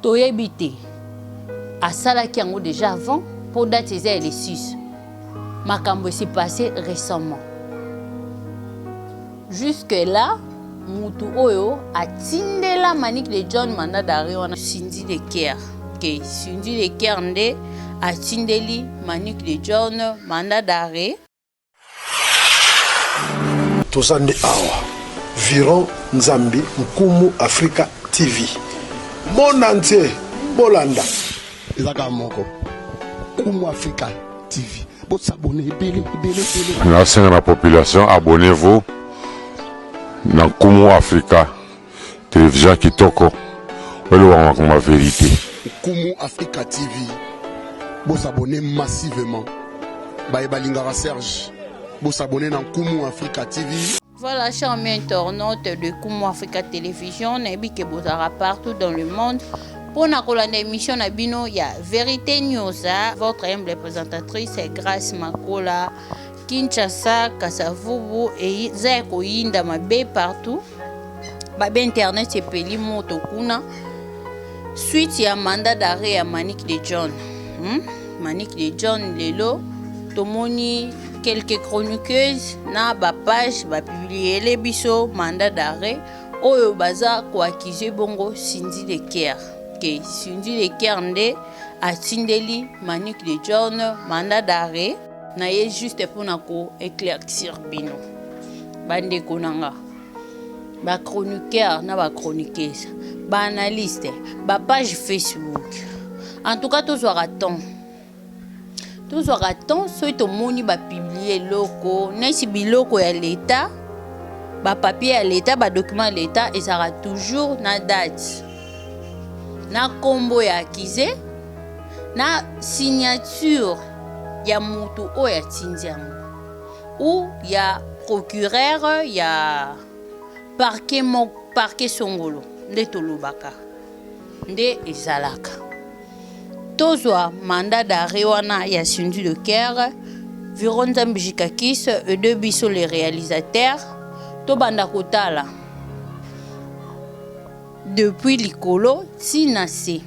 Toyebi te asalaki yango dejà avant po date eza ya le 6. Makambo esi passe récemment. Jusque là mutu oyo atindela Manick de John mandat d'arrêt wana Cindy le Caire ke Cindy le Caire nde atindeli Manick de John mandat d'arrêt. Toza nde awa Viron Nzambi Nkumu Africa TV monde entier bolanda. Eza kaka moko Nkumu Africa TV bo s'abonner ebele ebele ebele. Nasenga na population abonnez vous na Nkumu Africa television kitoko oyo elobaka makambo ya verite. Nkumu Africa TV bo s'abonner massivement baye balingaka Serge bo s'abonner na Nkumu Africa TV. Voilà, chers amis internautes de Kumu Africa Télévision, nayebi ke bozalaka partout dans le monde mpo na kolanda émission na bino ya Vérité News. Votre humble présentatrice Grace Makola, Kinshasa, Kasavubu, eza ya koyinda mabe partout. Babe internet epeli moto kuna. Suite ya mandat d'arrêt ya Manick de John. Manick de John lelo tomoni quelques chroniqueuses na ba page ba publier biso mandat d'arrêt oyo baza ko accuser bongo Cindy Le Caire ke Cindy Le Caire nde atindeli Manick de John mandat d'arrêt na ye juste mpona ko éclaircir bino bandeko na nga ba chroniqueur na ba chroniqueuse ba analyste ba page Facebook en tout cas tozwaka temps tozwaka temps soki tomoni ba publier eloko neti biloko ya leta ba papier ya leta ba document ya leta ezalaka toujours na date na nkombo ya accusé na signature ya motu oyo atindi yango ou ya procureur ya parquet mo parquet songolo nde tolobaka nde ezalaka tozwa mandat d'arrêt wana ya Cindy Le Caire Viro Nzambi Jikakis de biso les réalisateurs tobanda kotala depuis likolo ti na se.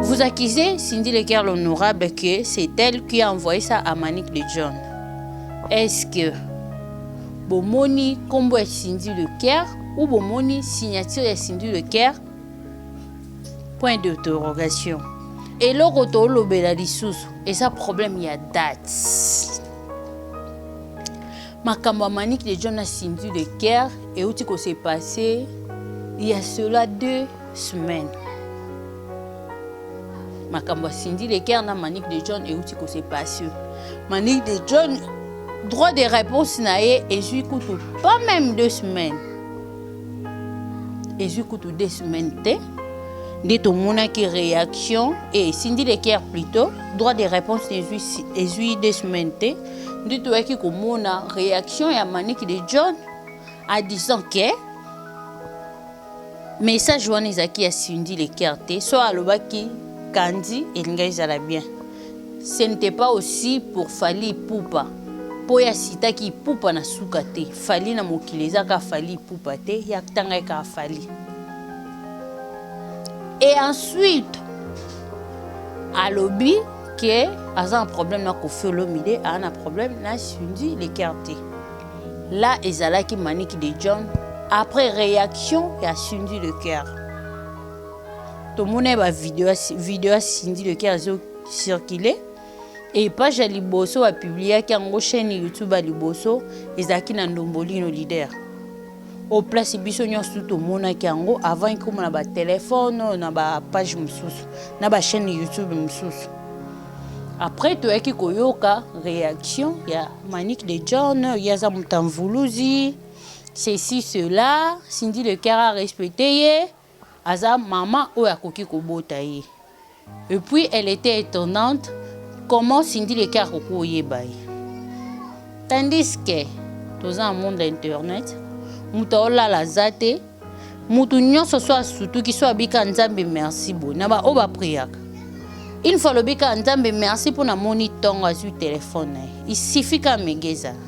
Vous accusez Cindy Le Caire l'honorable que c'est elle qui a envoyé ça à Manick de John. Est-ce que bomoni kombo ya Cindy Le Caire ou bomoni signature ya Cindy Le Caire? Point d'interrogation. Eloko tolobela lisusu eza problème ya date. Makambo ya Manick de John na Cindy Le Caire euti ko se passer il y a cela 2 semaines. Makambo ya Cindy Le Caire na Manick de John euti ko se passer. Manick de John droit de réponse na ye ezwi kutu pas même 2 semaines. Ezwi kutu 2 semaines te nde tomonaki réaction et Cindy Le Caire plutôt droit de réponse ezwi 2 semaines te nde toyaki komona réaction ya Manick de John a disant que message wana ezalaki ya Cindy Le Caire te, so alobaki Candy elingaki ezala bien. Ce n'était pas aussi pour Fally Ipupa po ye asitaki Ipupa na suka te. Fally na mokili eza kaka Fally Ipupa te, ye atangaki kaka Fally. Et ensuite alobi ke aza na problème na Koffi Olomide, aza na problème na Cindy Le Caire te. Là ezalaki Manick de John après réaction ya Cindy Le Caire. Tomona ba video video ya Cindy Le Caire ezo circuler et page ya liboso ba publiaki yango chaîne YouTube ya liboso ezalaki na Ndombolino leader. Au place biso nyonso tomonaki yango avant ekoma na ba téléphone na ba page mosusu na ba chaîne YouTube mosusu. Après toyaki koyoka réaction ya Manick de John, ye aza moto ya mvuluzi, ceci cela, Cindy le Cœur a respecté ye, aza mama oyo akoki kobota ye. Et puis elle était étonnante comment Cindy le Cœur akoki koyeba ye. Tandis que toza na monde ya internet, moto aolala aza te, Mutu nyonso so asutuki so abika nzambe merci boye na ba oyo ba priaka une fois alobi kaka nzambe merci mpo namoni ntongo azwi telefone na ye il suffit kaka mege ezala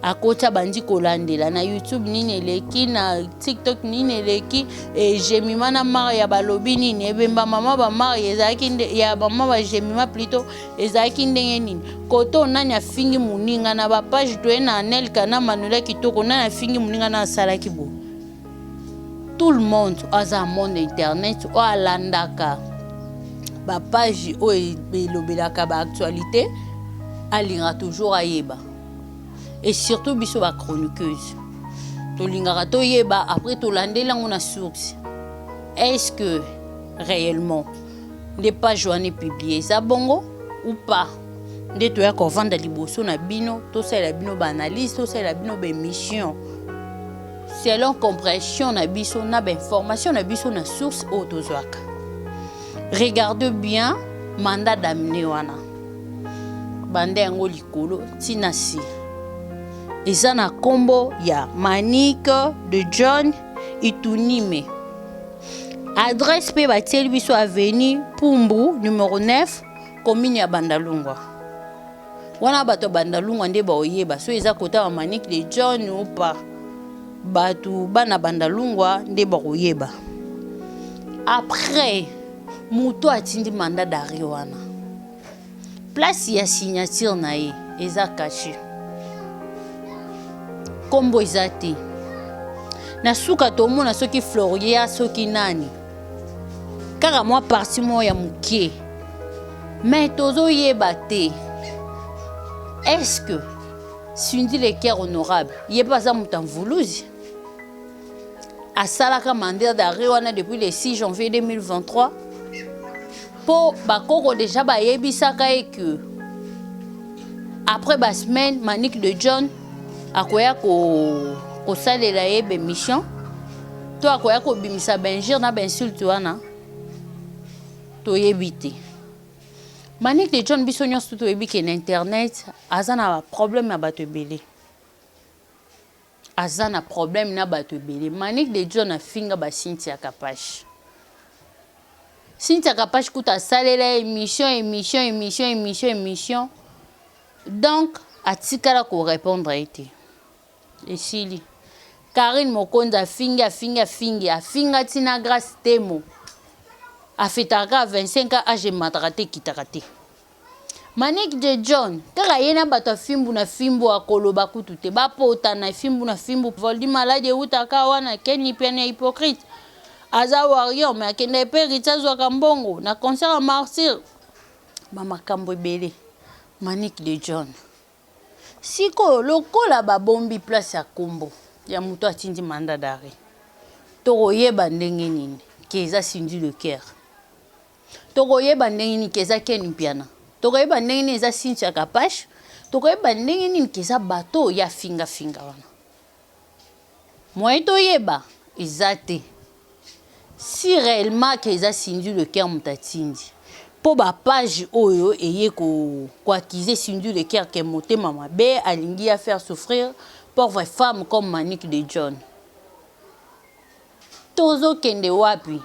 akoti abandi kolandela na youtube nini eleki na tiktok nini eleki e jemima na maria balobi nini ebemba mama ba maria ezalaki ya mama ba jemima plutot ezalaki ndenge nini koto nani afingi moninga na bapage toye na anelka na manuela kitoko nani afingi moninga na asalaki bo tout le monde aza monde internet oyo alandaka bapage oyo elobelaka baactualité alingaka toujours ayeba et surtout biso bachroniqueuse tolingaka toyeba après tolandeli yango na source est ce que réellement nde page wana epublie eza bongo ou pas nde toya kovanda liboso na bino tosalela bino baanalyse tosalela bino baémission selon compression na biso na bainformation na biso na source oyo tozwaka. Regarde bien mandat d'amener wana banda yango likolo ntina si eza na nkombo ya Manique de John Itunime. Adresse mpe batieli biso avenue Pumbu numero 9 commune ya Bandalungwa. Wana bato ya Bandalungwa nde baoyeba so eza kota ya Manique de John ou pas. Bato bana Bandalungwa nde bakoyeba. Après moto atindi mandat d'arrêt wana place ya signature na ye eza caché, nkombo eza te. Na suka tomona soki Floria soki nani, kaka mwa parti moko ya moke, mais tozoyeba te est-ce que Cindy le Cœur honorable ye mpe aza moto ya mvuluzi asalaka mandat d'arrêt wana depuis le 6 janvier 2023 mpo bakoko deja bayebisaka ye que après basemaine Manique de John akoya kosalela ye bemission to akoya kobimisa bainjure na bainsulte wana toyebi te. Manique de John biso nyonso toyebi ke na internet aza na baproblème ya bato ebele, aza na problème na bato ebele. Manique de John afinga ba Cynthia Kapash. Cynthia Kapash kuta asalela émission émission émission émission émission, donc atikala korépondre ye te, esili. Karine Mokonzi afingi afingi afingi afinga ntina Grâce Temo afetaka kaka 25 ans age emataka te ekitaka te. Manique de John kaka ye na bato ya fimbu na fimbu akoloba kutu te bapotana fimbu na fimbu. Voldi maladi eutaka wana Kenny Piana hypocrite aza warrior mais akenda epe Ritz azwaka mbongo na concert ya martyr bamakambo ebele. Manique de John sikoyo lokola babombi place ya kombo ya moto atindi mandat d'arrêt, tokoyeba ndenge nini ke eza Cindy le Cœur, tokoyeba ndenge nini ke eza Ken Mpiana, tokoyeba ndenge nini eza Cynthia Kapash, tokoyeba ndenge nini ke eza bato ya fingafinga wana. Moyen toyeba eza te si réellement ke eza Cindy le Cœur moto atindi, mpo bapage oyo eye koaccuser Cindy le Cœur ke motema mabe alingi ya faire souffrir pauvre femme comme Manique de John. Tozokende wapi?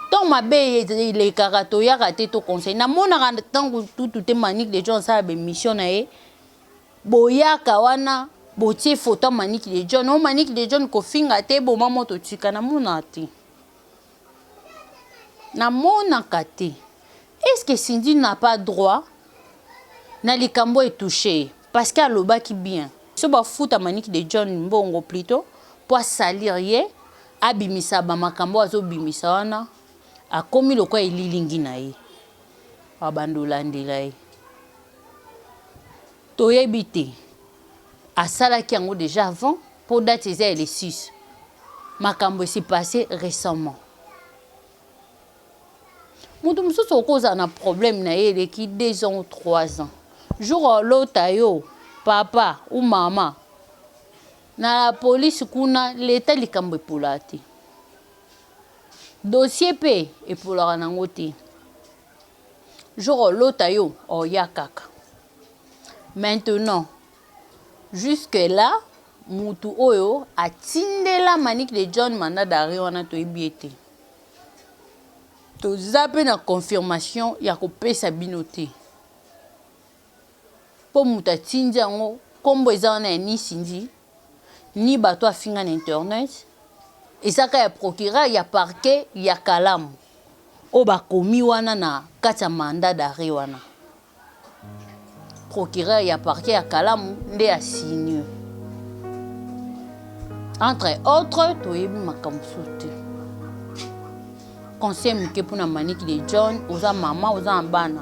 Ntango mabe elekaka toyaka te toconseille. Namonaka ntango tutu te Manique de John asala baémission na ye, boyaka wana botie photo ya Manique de John, o Manique de John kofinga te boma moto tika. Namonaka te, namonaka te. Est ce que Cindy n'a pas droit na likambo etouche ye parce que alobaki bien so bafuta Manique de John mbongo plutôt mpo asalir ye abimisa bamakambo azobimisa wana, akomi lokola elilingi na ye abanda olandela ye. Toyebi te asalaki yango déjà avant mpo date eza ya le 6, makambo esi passé récemment. Moto mosusu okozala na problème na ye eleki 2 ans ou 3 ans. Jour olota yo papa ou mama na la police kuna l'etat likambo epolaka te. Dossier pe epolaka nango te. Jour olota yo oya kaka. Maintenant jusque là mutu oyo atindela Manick de John mandat d'arret wana toyebi ye te. Toza pe na confirmation ya kopesa bino te. Po mutu atindi yango kombo eza wana ya ni Cindy ni batu afinga na internet eza kaka ya procureur ya parquet ya Kalamu oyo bakomi wana na kati ya mandat d'arret wana. Procureur ya parquet ya Kalamu nde a signe. Entre autres toyebi makambo mosusu te. Conseil moke mpona Manick de John, oza mama, oza na bana.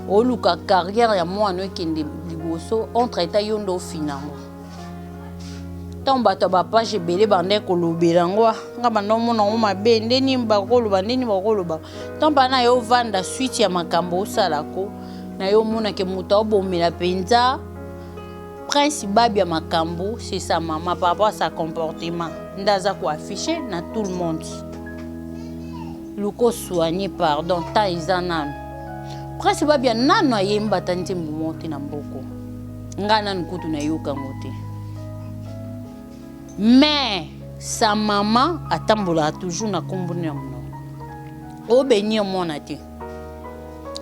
Oluka carrière ya mwana ekende liboso, entre temps yo nde ofina yango. Ntango bato ya bapage ebele bandaki kolobela yango, ah, nga banda omona yango mabe, nde nini bakoloba, nde nini bakoloba. Ntango bana na yo ovanda suite ya makambo osalako, na yo omona ke moto aobomela mpenza Prince Babia makambo, c'est sa maman par rapport à sa comportement nde aza ko afficher na tout le monde. Luka soigner pardon, temps eza nanu. Prince Babia nanu ayemba ata nzembo moko te na mboko. Nga nanu kutu nayoka yango te. Mais sa maman atambolaka toujours na kombo ya monoko. Obenir mwana te.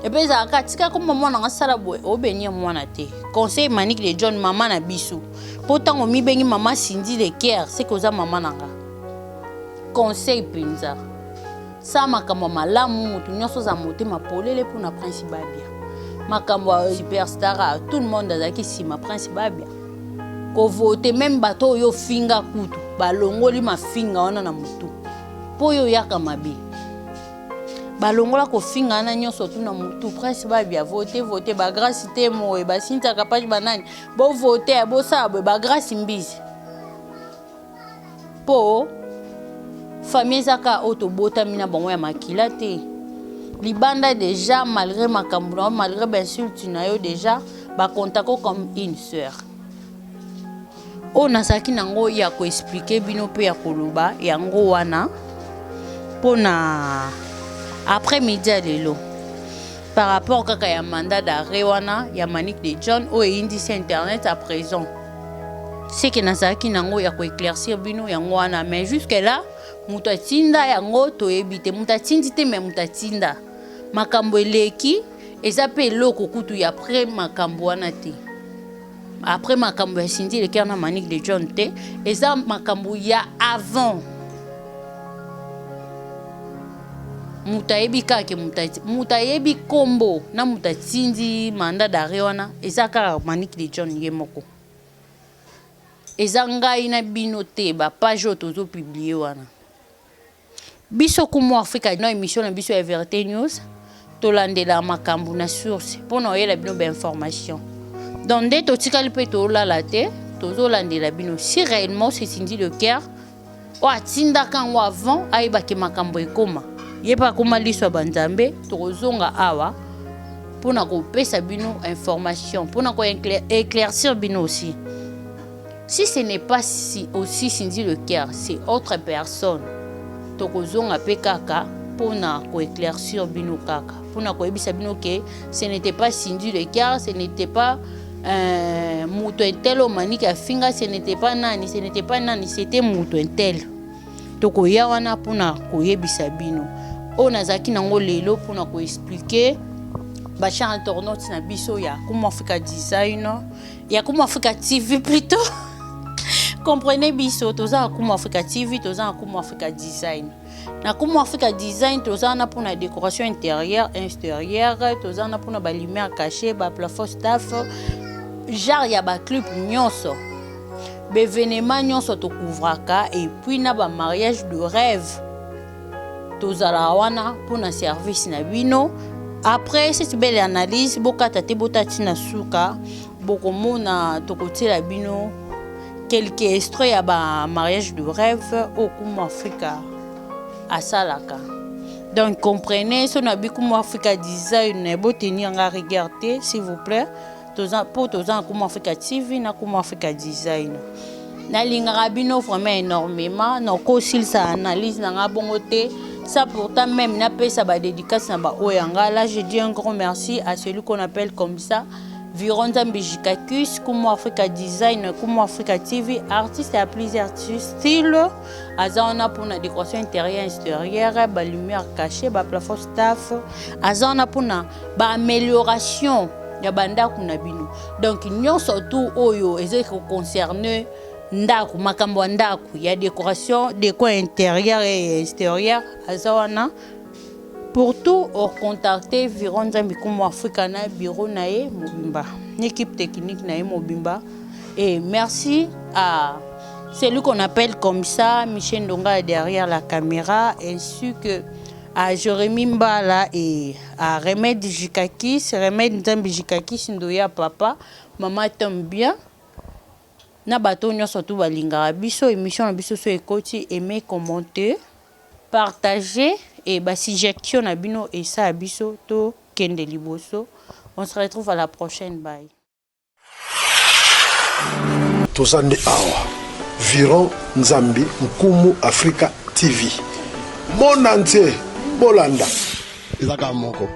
Epe ezalaka tika kombo mwana nga sala boye, obenir mwana te. Conseil Manick de John mama na biso. Po tango mibengi mama Cindy le Caire, c'est que oza mama na nga. Conseil penza. Sala makambo ya malamu, moto nyonso aza motema polele mpona Prince Babia. Makambo ya superstar, tout le monde azalaki nsima Prince Babia. Kovote meme bato oyo ofinga kutu balongoli mafinga wana na motu mpo oyo oyaka mabe. Balongola kofinga wana nyonso tu na motu. Prince Babia vote vote, ba Grace Temo, ba Cynthia Kapash, banani bovote, bosala boye, ba Grace Mbizi. Po famille eza kaka oyo tobotami na bango ya makila te. Libanda dejà malgré makambo na yo, malgré ba insulte na yo dejà ba comptaka comme une sœur. Oyo nazalaki nango ya ko expliquer bino pe ya koloba yango wana pona après midi ya lelo par rapport kaka ya mandat d'arrêt wana ya Manick de John oyo eyindisi internet à présent. Ce que nazalaki nango ya ko éclaircir bino yango wana, mais jusque là moto atinda yango toyebi te, moto atindi te mais moto atinda makambo eleki eza pe eloko kutu ya après makambo wana te, après makambo ya Cindy Le Cœur na Manick de John te, eza makambo ya avant. Moto ayebi kaka ke moto ayebi kombo na moto atindi mandat d'arrêt wana eza kaka Manick de John ye moko. Eza ngai na bino te ba page oyo tozo publier wana. Biso Kumu Africa na émission na biso ya Verite News tolandela makambo na source pona oyela bino ba information. Donc nde totikali pe tolala te, tozolandela bino si réellement c'est Cindy Le Cœur oyo atindaka yango avant ayeba ke makambo ekoma ye pe akoma liso ya banzambe. Tokozonga awa pona kopesa bino information, pona ko éclaircir bino aussi. Si ce n'est pas si aussi Cindy Le Cœur, c'est autre personne, tokozonga pe kaka pona ko éclaircir bino kaka, pona koyebisa bino ke ce n'était pas Cindy Le Cœur, ce n'était pas moto un tel oyo Manick afinga, ce n'était pas nani, ce n'était pas nani, c'était moto un tel. Tokoya wana pona koyebisa bino oyo nazalaki nango lelo pona ko expliquer ba chers internautes na biso ya Kumu Africa Design, ya Kumu Africa TV plutôt. Comprenez biso, toza na Kumu Africa TV, toza na Kumu Africa Design. Na Kumu Africa Design toza na pona décoration intérieure, extérieure, toza na pona ba lumière cachée, ba plafond staff, genre ya ba clip nyonso. Ba événement nyonso tokouvraka et puis na ba mariage de rêve tozala wana pona service na bino. Après cette belle analyse, bokata te botati na suka, bokomona tokotiela bino quelques extraits ya ba mariage de rêve oyo Kumu Africa asalaka. Donc comprenez, so na Nkumu Africa Design, botenir nga rigueur te, s'il vous plaît. Toza po toza na Nkumu Africa TV na Nkumu Africa Design. Nalingaka bino vraiment énormément. Nakosilisa analyse na nga bongo te, ça pourtant même napesa badédicace na baoyo ya nga. Là, je dis un grand merci à celui qu'on appelle comme ça, Viron Nzambi Jikakus, Kumu Africa Design, Kumu Africa TV, artiste à plusieurs styles. Aza wana mpona décoration intérieure, extérieure, balumière cachée, baplafond staff. Aza wana mpona baamélioration ya bandako na bino. Donc nyonso tu oyo ezali koconcerne ndako, makambo ya ndako, ya décoration, déco intérieure et extérieure, aza wana. Pour tout, ocontacter Viron Nzambi Kumu Afrika na bureau na ye mobimba, na équipe technique na ye mobimba. Et merci à celui qu'on appelle comme ça, Michel Ndonga, derrière la caméra, ainsi que à Jérémy Mbala et à Remède Jikakis, Remède Nzambi Jikakis Ndoya, papa mama tombe bien. Na bato nyonso tu balingaka biso, émission na biso so ekoti, aimer, commenter, partager et basuggestion na bino esala biso tokende liboso. On se retrouve à la prochaine, bye. Toza nde awa, Viron Nzambi Nkumu Africa TV, monde entier bolanda. Eza kaka moko,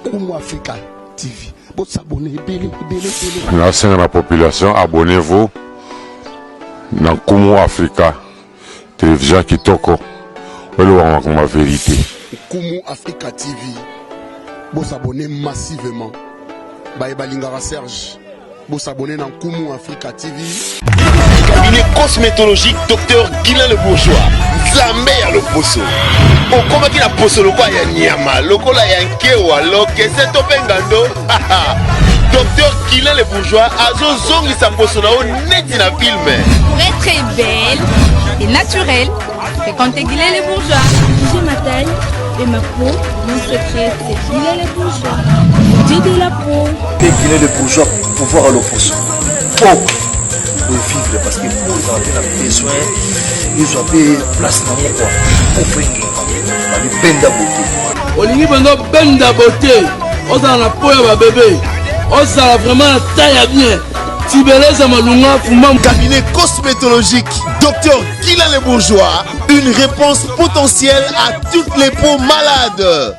Nkumu Africa TV. Bosabone ebele ebele ebele. Nasenga na population, abonnez-vous na Nkumu Africa Télévision kitoko, oyo elobaka makambo ya vérité. Nkumu Africa TV, bosabone massivement. Baye balingaka Serge, bosabone na Nkumu Africa TV. Cabinet cosmétologique Dr Guilain Le Bourgeois, Nzambe ya loposo. Okomaki na poso lokola ya nyama, lokola ya nkewa, lokese to mpe ngando, Dr Guilain Le Bourgeois azozongisa poso na yo neti na film. Pour être belle et naturelle, fréquentez Guilain les Bourgeois. J'ai ma taille et ma peau. Mon secret, c'est Guilain les Bourgeois. Dieu de la peau. Mpe Guilain le Bourgeois, pouvoir ya loposo po ovivre, parce que po ezala mpe na besoin ezwa mpe place nango kua po fo engenga babibenda bote. Olingi mpenza obenda bote, ozala na po ya babebe, ozala vraiment na taille ya bien, tibeleza malunga fumba. Cabinet cosmétologique Dr Guilain Le Bourgeois, une réponse potentielle à toutes les peaux malades.